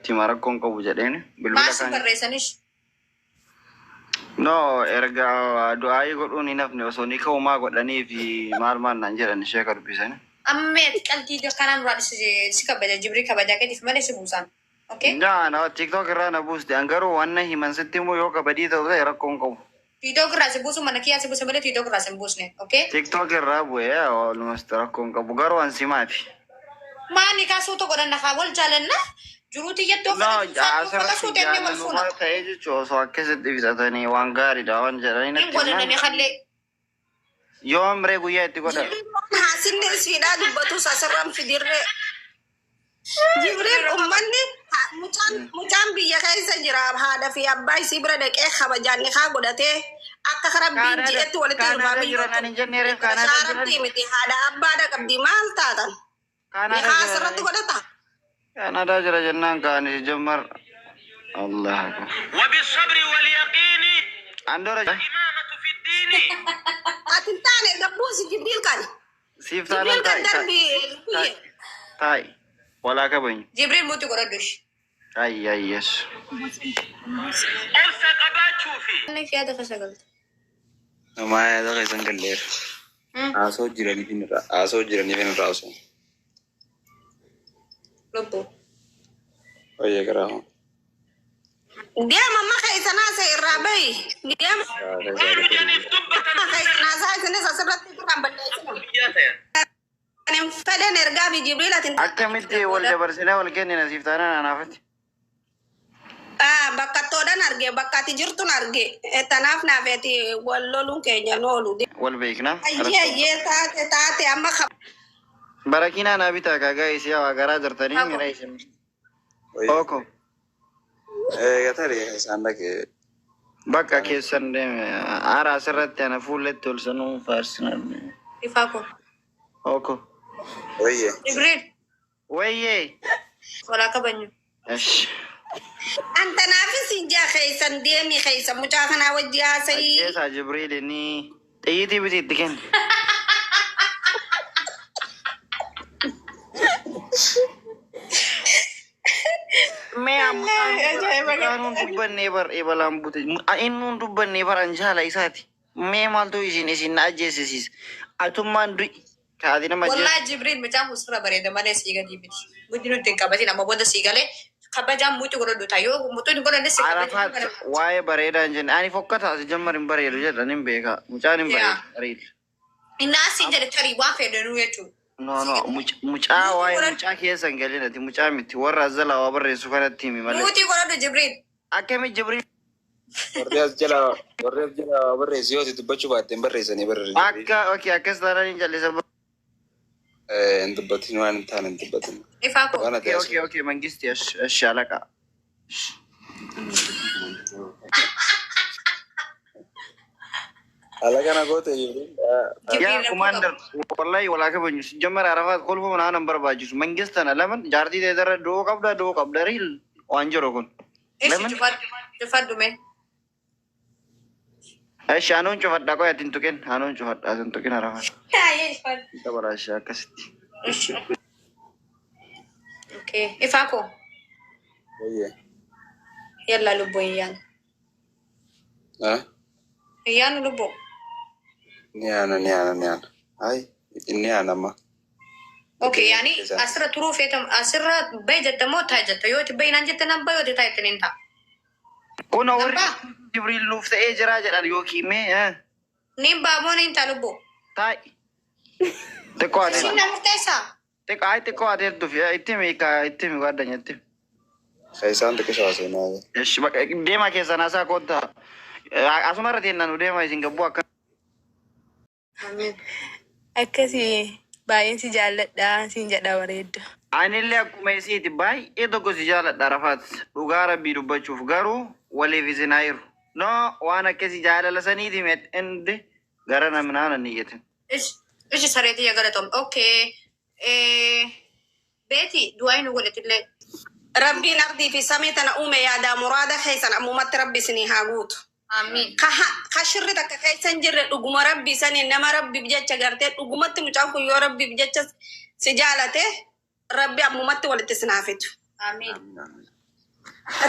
natti hima rakkoon qabu jedheen bilbila Maal si kaan. barreessanish? No, erga du'aayii godhuun hin hafne osoo ni ka'umaa godhanii fi maal maal naan jedhan ishee akka dubbisani. Amma ati qalbii kanaan duraan si kabaja Jibriil kabajaa keetiif malee si buusaan. Okay? Naa na TikTok irraa na buuste an garuu waan himan sitti immoo yoo kabadii ta'u ta'e rakkoon qabu. TikTok irraa si buusu mana kiyyaa si buuse malee TikTok irraa si hin buusne. Okay? TikTok irraa bu'ee almost rakkoon qabu garuu an simaati. Maani kaasuu tokko danda'a wal jaalanna jiruu tiyyatti No, uffata uffata asirratti suuteennee wal fuuna. jaalalummaa ta'ee jechuun osoo akkasitti ibsatanii waan gaariidha waan jedhanii Hin natti godhanani himan. kallee. Yoo amree guyyaa itti godhan. Haasinni isiidhaa dubbatus asirraan fidirree. Jibriil ummanni mucaan biyya keessa jira haadha fi abbaa isii bira dhaqee kabajaan nikaa godhatee akka rabbiin Kaanaada ji'etti walitti Kaanaada hirbaa jiran biyyootu. ani hin jenne reef Kaanaada jiran. Shaarabbii miti haadha abbaadha qabdi maal taatan? Kaanaada Nikaa jiran. asirratti godhata? Kaanaadaa jira jennaan kaanis jammar. Allah akbar. وبالصبر واليقين Andora إمامة في الدين Ati hin taane gabbuusi Jibriil kan. siif Jibriil taanaan kan taa'i taa'i darbi taa'i kuyye. taa'i walaa kabajnu. Jibriil muuti godhadhu ishee. Ay ay yes. أرسى قباتشوفي Inni yaada keessa galte. Namaa yaada keessan galleera. Haasoo jiraniif hin irraa haasoo jiraniif hin irraa osoo. Lubbuu. Wayya garaa. Deema amma keessan haasa'e irraa bahi. Deema ومجانف دبة keessan haasaa isinis asirratti irraan balleessina. Kan hin fedhan ergaa fi Jibriil ati hin Akkamitti wal dabarsinee wal kennina siif taanaan anaafatti. Ah, bakka toodhan arge bakka ati jirtun arge tanaaf naafeeti wal loluun keenya noolu. Wal beekna. Ayyee ayyee taate taate amma Barakinaa naa bitaa kaagaa isii hawaa garaa jirtanii Ako. mira isin. Wayya. Oko. Egaa tarii isaan dhaqee Bakka keessan deeme haara asirratti ana fuulletti ol sanuu faarsinaa. Ifaa koo. Oko. wayya. Jibriil Wayyee. walaa kabajnu. Esh. An tanaafis hin jaa keessan deemi keessan mucaa kanaa wajji haasa'ii. Ajjeesaa Jibriil inni xiyyiitii biti itti kenni. Mee mucaan dubbannee bar ebalaan bute. Innuun dubbannee bar an jaala isaati. Mee maaltu isin na ajjeesisiisa. Atummaan du'i. Kaati nama ajjeesu. Wallaahi Jibriil mucaan kun sirra bareeda malee sii gadi miti. Muddi nuti hin qabatin amma booda sii galee kabajaan muti godhadhu ta'a yoo mutu hin godhanne si Arafaat kabajaan waa'ee bareedaa hin jenne. Ani fokkataa si jammar hin bareedu jedhan hin beeka. Mucaan hin Yaa. bareedu. Bareedu. Inni asiin jedhe tarii waan fedhanuu jechuudha. No no mucaa waa'ee mucaa keessa hin galin ati mucaa miti warra azzalaa waa barreessu kanatti himi malee. Muti godhadhu Jibriil. Akkami Jibriil Warri as jala warri as jala barreessu yoo ati dubbachuu baatte hin barreessanii barreessu. akka okay akkas taanaan hin jallisa. Hin dubbatin waan hin taane hin dubbatin. Ifaa koo. Waan ati Okay haasoo. okay okay mangisti ash ash alaqa. Alaqa na goote Jibriil. Jibriil Yaa rakkoo kumaandar qaba. wallahi walaa kabajnu jammar Arafaat kolfa mana aanan barbaachisu mangistana laman jaartii ta'e darra du'uu qabda du'uu qabda riil waan jiru kun. Ishi Laman cufadhu mee. ash anuun cufadha qoy ati hin tuqin anuun cufadha ati hin tuqin Arafaat. Yaayee ifadhu. Dabalaashee akkasitti. Ishi. Okay. Ifaa koo. Wayya. Yallaa lubbuu iyyaan. Ah. Iyyaan lubbuu. Ni aana ni aana ni aana. Hai inni aana amma. Okay, yaani asirra turuu feetam asirra bahi jette moo ta'a jette yoo itti bahi naan jette nan bahi yoo itti ta'a jette niin ta'a. Kun Nan warri ba'a. Jibriil nuuf ta'ee jira jedhan yookiin mee Niin ba'a moo niin ta'a lubbuu. taa'i. Xiqqoo Isin adeemu. na murteessaa? Xiqqoo ay xiqqoo adeemtuuf itti himi itti himi gaaddanya itti himi. Keessaan xiqqisoo haasoo Esh bakka deemaa keessan haasaa koottaa. Asuma irra teennaa nu deemaa isin gabbuu akka. Amiin. Akkasii baay'een si jaalladha siin jedha bareeddu. Anillee akkuma isiiti baay'ee tokko si jaaladha Arafaat. Dhugaa rabbii dubbachuuf garuu waliif isin haa hiru. No waan akkasii jaalala saniiti met indi gara namnaa nan iyyatin. Ishi ishi sareetii yaa galatoom. Okay. Beeti du'aa nu godhatillee. Rabbiin ardii fi samii tana uume yaadaa muraada keessan ammumatti rabbi isinii haa guutu. Amiin. Ka shirri takka keessa hin jirre dhuguma rabbi sanii nama rabbiif jecha gartee dhugumatti mucaan kun yoo rabbiif jecha si jaalate rabbi ammumatti walitti isin haa fidu. Amiin.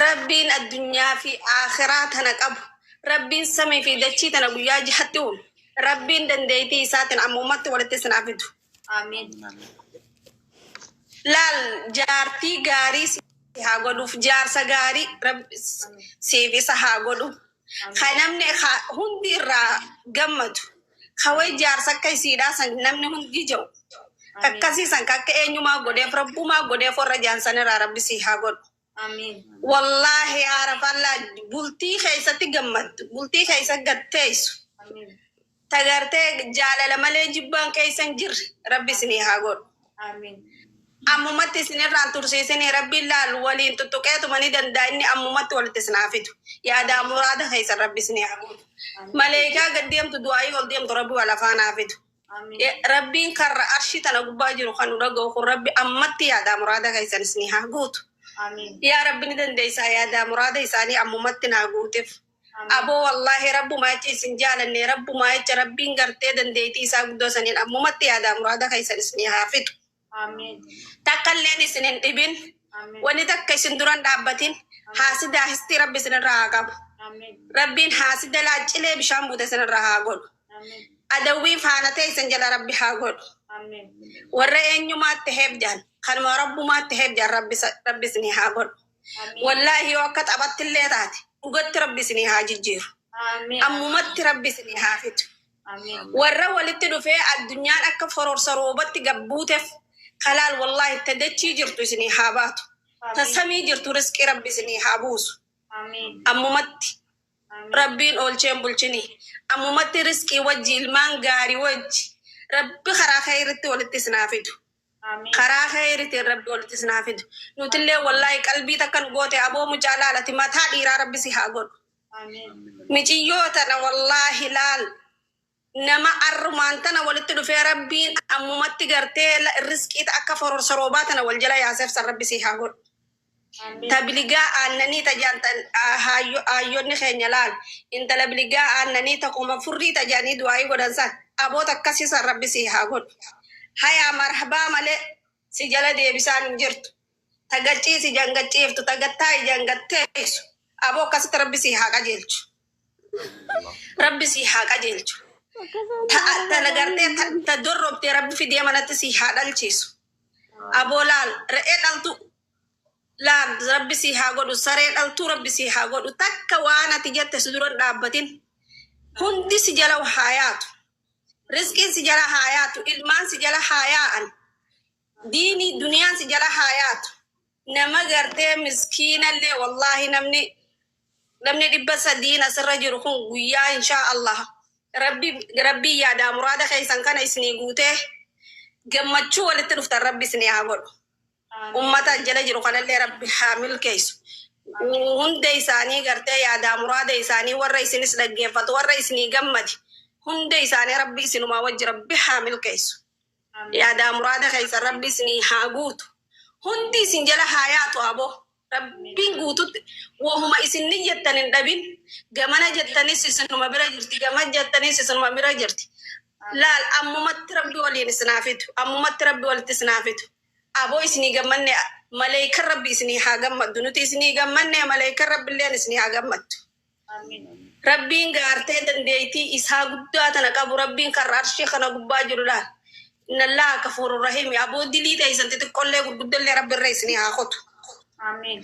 Rabbiin addunyaa fi akhiraa tana qabu. Rabbiin samii fi dachii tana guyyaa jahatti uume. Rabbiin dandeettii isaatiin ammumatti walitti isin haa fidu. Amiin. Laal, jaartii gaarii si haa godhuuf, jaarsa gaarii Rabbi siif isa haa godhu. Ka namni hundi irraa gammadu. Ka wayi jaarsa akka isiidhaa san namni hundi jedhu. Akkasii san ka akka eenyumaa godheef rabbumaa godheef warra jaansan irraa Rabbi si haa godhu. Amiin. Wallaahi haarafallaa, bultii keessatti gammaddu, bultii keessa gatteessu. Amiin. Tagartee jaalala malee jibbaan keessa hin jirre Rabbi isinii haa godhu. Amiin. Ammumatti isinirraan tursiisinii Rabbiin laalu waliin tuttuqeetuma ni danda'a, inni ammumatti walitti isin haa fidu. Yaadaa muraada keessan Rabbi isinii haa guutu. Maleekaa gad deemtu, du'aayii ol deemtu Rabbi wal afaan haa fidu. Amiin. Rabbiin karra arshii tana gubbaa jiru kan nu dhaga'u kun Rabbi ammatti yaadaa muraada keessan isinii haa guutu. Amiin. Yaa Rabbi, ni dandeessaa, yaadaa muraada isaanii ammumatti naa guuteef. Amiin. Aboo, wallaahi rabbumaa jecha isin jaalanne, rabbumaa jecha Rabbiin gartee dandeettii isaa guddoo saniin ammumatti yaadaa muraada keessan isinii haa fidu. Amiin. Takka illeen isin hin dhibin. Amiin. Wanni takka isin duran dhaabbatin. Haasidaa histii Rabbi isinirraa haa qabu. Amiin. Rabbiin haasida laaccilee bishaan buute isinirraa haa godhu. Amiin. Adawwii faana ta'e isin jala Rabbi haa godhu. Amiin. Warra eenyumaatti heebjaan kanuma rabbumaatti heebjaan Rabbi Rabbi isinii haa godhu. Amiin. Wallaahi yoo akka taphatti illee taate dhugatti Rabbi isinii haa jijjiiru. Amiin. Ammumatti Rabbi isinii haa fidu. Amiin. Warra walitti dhufee addunyaan akka fororsa roobatti gabbuuteef kalaal, wallaahi ta dachii jirtu isinii haa baatu. Ta samii jirtu riskii Rabbi isinii haa buusu. Amiin. Ammumatti Amiin. Rabbiin oolcheen bulchinii. Ammumatti riskii wajji, ilmaan gaarii wajji Rabbi karaa khayritti walitti isin haa fidu. Amiin. Karaa khayritiin Rabbi walitti isin haa fidu. Nutillee wallaahi qalbii takka nu goote. Aboo, mucaa laalati, mataa dhiiraa Rabbi si haa godhu. Amiin. Miciyyoo tana wallaahi laal, nama arrumaan tana walitti dhufee Rabbiin ammumatti gartee riskii akka fororsa roobaa tana wal jala yaaseef san Rabbi si haa godhu. Amiin. Ta biligaa aannanii ta jaantan hayyoonni keenya laal, intala biligaa aannanii takuma furrii ta jaanii du'aayii godhan san, aboota akkasii san Rabbi si haa godhu. Hayaa marhabaa malee si jala deebisaan hin jirtu. Ta gacciisi jangachiiftu, ta gattaa jangatteessu, aboo akkasitti Rabbi si haa qajeelchu. Rabbi si haa qajeelchu. Ta ta gartee ta dorrobtee Rabbi fidee manatti si haa dhalchiisu. Aboo laal, re'ee dhaltu laal Rabbi si haa godhu, saree dhaltuu Rabbi si haa godhu. Takka waan ati jette si dura hin dhaabbatin. Hundi si jala haa yaatu. Riskiin si jala haa yaatu. Ilmaan si jala haa yaa'an. Diinii duniyaan si jala haa yaatu. Nama gartee miskiinallee, wallaahi namni 300 asirra jiru kun guyyaa inshaa Allah Rabbi Rabbii yaadaa muraada keessan kana isinii guutee gammachuu walitti dhuftan Rabbi isinii haa godhu. Ummata jala jiru kanallee Rabbi haa milkeessu. Hunda isaanii gartee yaadaa muraada isaanii, warra isinis dhaggeeffatu, warra isinii gammadi, hunda isaanii Rabbi isinumaa wajji Rabbi haa milkeessu. Yaadaa muraada keessan Rabbi isinii haa guutu. Hundi isin jala haa yaatu aboo. Rabbiin guututti wahuma isin ni jettan hin dhabin. Gamana jettanis isinuma bira jirti. Gama jettanis isinuma bira jirti. Laal, ammumatti Rabbi waliin isin haa fidu. Ammumatti Rabbi walitti isin haa fidu. Aboo, isinii gammanne, maleekan Rabbi isinii haa gammaddu. Nuti isinii gammanne, maleekan Rabbi illeen isinii haa gammaddu. Rabbiin gaartee dandeettii isaa guddaa tana qabu, Rabbiin karra arshii kana gubbaa jiru laal. Inna Allaha gafuurur rahiim. Aboo, dilii teessan xixiqqollee gurguddollee Rabbi irra isinii haa qotu. Amiin.